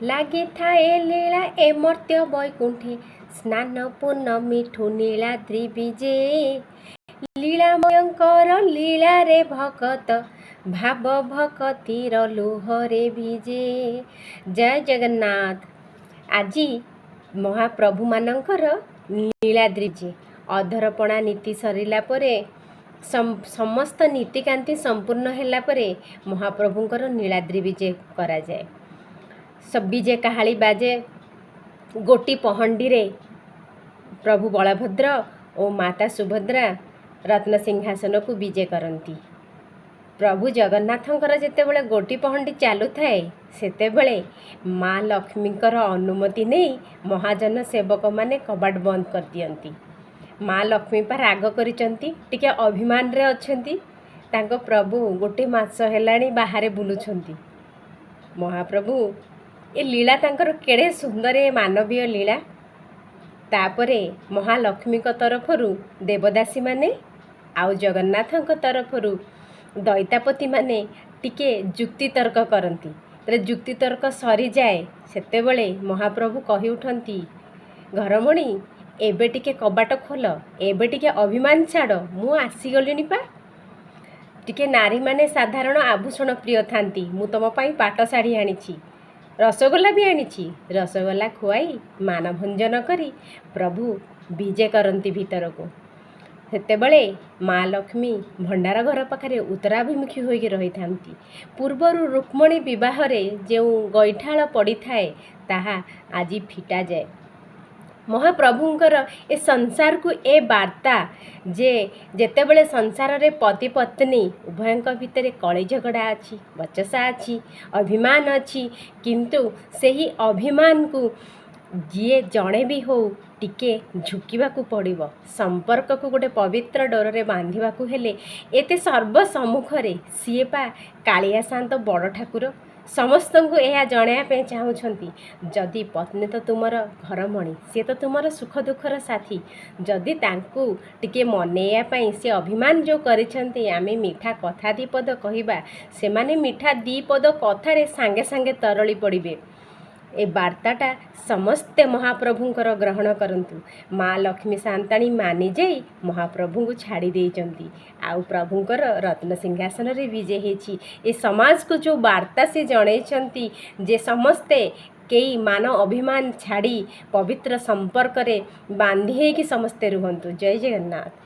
ଲାଗିଥାଏ ଲୀଳା ଏ ମର୍ତ୍ତ୍ୟ ବୈକୁଣ୍ଠେ, ସ୍ନାନ ପୂର୍ଣ୍ଣମୀଠୁ ନୀଳାଦ୍ରି ବିଜେ। ଲୀଳାମୟଙ୍କର ଲୀଳାରେ ଭକତ ଭାବ ଭକତିର ଲୁହରେ ଭିଜେ। ଜୟ ଜଗନ୍ନାଥ। ଆଜି ମହାପ୍ରଭୁମାନଙ୍କର ନୀଳାଦ୍ରି ବିଜେ। ଅଧରପଣା ନୀତି ସରିଲା ପରେ, ସମସ୍ତ ନୀତିକାନ୍ତି ସମ୍ପୂର୍ଣ୍ଣ ହେଲା ପରେ ମହାପ୍ରଭୁଙ୍କର ନୀଳାଦ୍ରି ବିଜେ କରାଯାଏ। ବିଜେ କାହାଳି ବାଜେ। ଗୋଟି ପହଣ୍ଡିରେ ପ୍ରଭୁ ବଳଭଦ୍ର ଓ ମାତା ସୁଭଦ୍ରା ରତ୍ନ ସିଂହାସନକୁ ବିଜେ କରନ୍ତି। ପ୍ରଭୁ ଜଗନ୍ନାଥଙ୍କର ଯେତେବେଳେ ଗୋଟି ପହଣ୍ଡି ଚାଲୁଥାଏ, ସେତେବେଳେ ମା ଲକ୍ଷ୍ମୀଙ୍କର ଅନୁମତି ନେଇ ମହାଜନ ସେବକମାନେ କବାଟ ବନ୍ଦ କରିଦିଅନ୍ତି। ମା ଲକ୍ଷ୍ମୀ ପା ରାଗ କରିଛନ୍ତି, ଟିକେ ଅଭିମାନରେ ଅଛନ୍ତି। ତାଙ୍କ ପ୍ରଭୁ ଗୋଟେ ମାସ ହେଲାଣି ବାହାରେ ବୁଲୁଛନ୍ତି। ମହାପ୍ରଭୁ ଏ ଲୀଳା ତାଙ୍କର କେଡ଼େ ସୁନ୍ଦର, ଏ ମାନବୀୟ ଲୀଳା। ତାପରେ ମହାଲକ୍ଷ୍ମୀଙ୍କ ତରଫରୁ ଦେବଦାସୀମାନେ ଆଉ ଜଗନ୍ନାଥଙ୍କ ତରଫରୁ ଦଇତାପତିମାନେ ଟିକେ ଯୁକ୍ତିତର୍କ କରନ୍ତି। ଯେତେବେଳେ ଯୁକ୍ତିତର୍କ ସରିଯାଏ, ସେତେବେଳେ ମହାପ୍ରଭୁ କହି ଉଠନ୍ତି, "ଘରମଣି, ଏବେ ଟିକେ କବାଟ ଖୋଲ, ଏବେ ଟିକେ ଅଭିମାନ ଛାଡ଼, ମୁଁ ଆସିଗଲିଣି ପା।" ଟିକେ ନାରୀମାନେ ସାଧାରଣ ଆଭୂଷଣ ପ୍ରିୟ ଥାନ୍ତି। "ମୁଁ ତୁମ ପାଇଁ ପାଟ ଶାଢ଼ୀ ଆଣିଛି, ରସଗୋଲା ବି ଆଣିଛି।" ରସଗୋଲା ଖୁଆଇ ମାନଭଞ୍ଜନ କରି ପ୍ରଭୁ ବିଜେ କରନ୍ତି ଭିତରକୁ। ସେତେବେଳେ ମା ଲକ୍ଷ୍ମୀ ଭଣ୍ଡାର ଘର ପାଖରେ ଉତ୍ତରାଭିମୁଖୀ ହୋଇକି ରହିଥାନ୍ତି। ପୂର୍ବରୁ ରୁକ୍ମଣୀ ବିବାହରେ ଯେଉଁ ଗଇଠାଳ ପଡ଼ିଥାଏ, ତାହା ଆଜି ଫିଟାଯାଏ। ମହାପ୍ରଭୁଙ୍କର ଏ ସଂସାରକୁ ଏ ବାର୍ତ୍ତା ଯେ ଯେତେବେଳେ ସଂସାରରେ ପତି ପତ୍ନୀ ଉଭୟଙ୍କ ଭିତରେ କଳି ଝଗଡ଼ା ଅଛି, ବଚସା ଅଛି, ଅଭିମାନ ଅଛି, କିନ୍ତୁ ସେହି ଅଭିମାନକୁ ଯିଏ ଜଣେ ବି ହଉ ଟିକେ ଝୁକିବାକୁ ପଡ଼ିବ। ସମ୍ପର୍କକୁ ଗୋଟେ ପବିତ୍ର ଡୋରରେ ବାନ୍ଧିବାକୁ ହେଲେ ଏତେ ସର୍ବସମ୍ମୁଖରେ ସିଏ ପା କାଳିଆ ସାଆନ୍ତ ବଡ଼ ଠାକୁର ସମସ୍ତଙ୍କୁ ଏହା ଜଣାଇବା ପାଇଁ ଚାହୁଁଛନ୍ତି, ଯଦି ପତ୍ନୀ ତ ତୁମର ଘରମଣି, ସିଏ ତ ତୁମର ସୁଖ ଦୁଃଖର ସାଥୀ, ଯଦି ତାଙ୍କୁ ଟିକେ ମନେଇବା ପାଇଁ ସେ ଅଭିମାନ ଯେଉଁ କରିଛନ୍ତି, ଆମେ ମିଠା କଥା ଦି ପଦ କହିବା, ସେମାନେ ମିଠା ଦି ପଦ କଥାରେ ସାଙ୍ଗେ ସାଙ୍ଗେ ତରଳି ପଡ଼ିବେ। ଏ ବାର୍ତ୍ତାଟା ସମସ୍ତେ ମହାପ୍ରଭୁଙ୍କର ଗ୍ରହଣ କରନ୍ତୁ। ମା ଲକ୍ଷ୍ମୀ ସାଆନ୍ତାଣୀ ମାନିଯାଇ ମହାପ୍ରଭୁଙ୍କୁ ଛାଡ଼ି ଦେଇଛନ୍ତି ଆଉ ପ୍ରଭୁଙ୍କର ରତ୍ନ ସିଂହାସନରେ ବିଜେ ହେଇଛି। ଏ ସମାଜକୁ ଯେଉଁ ବାର୍ତ୍ତା ସେ ଜଣେଇଛନ୍ତି ଯେ ସମସ୍ତେ କେହି ମାନ ଅଭିମାନ ଛାଡ଼ି ପବିତ୍ର ସମ୍ପର୍କରେ ବାନ୍ଧି ହେଇକି ସମସ୍ତେ ରୁହନ୍ତୁ। ଜୟ ଜଗନ୍ନାଥ।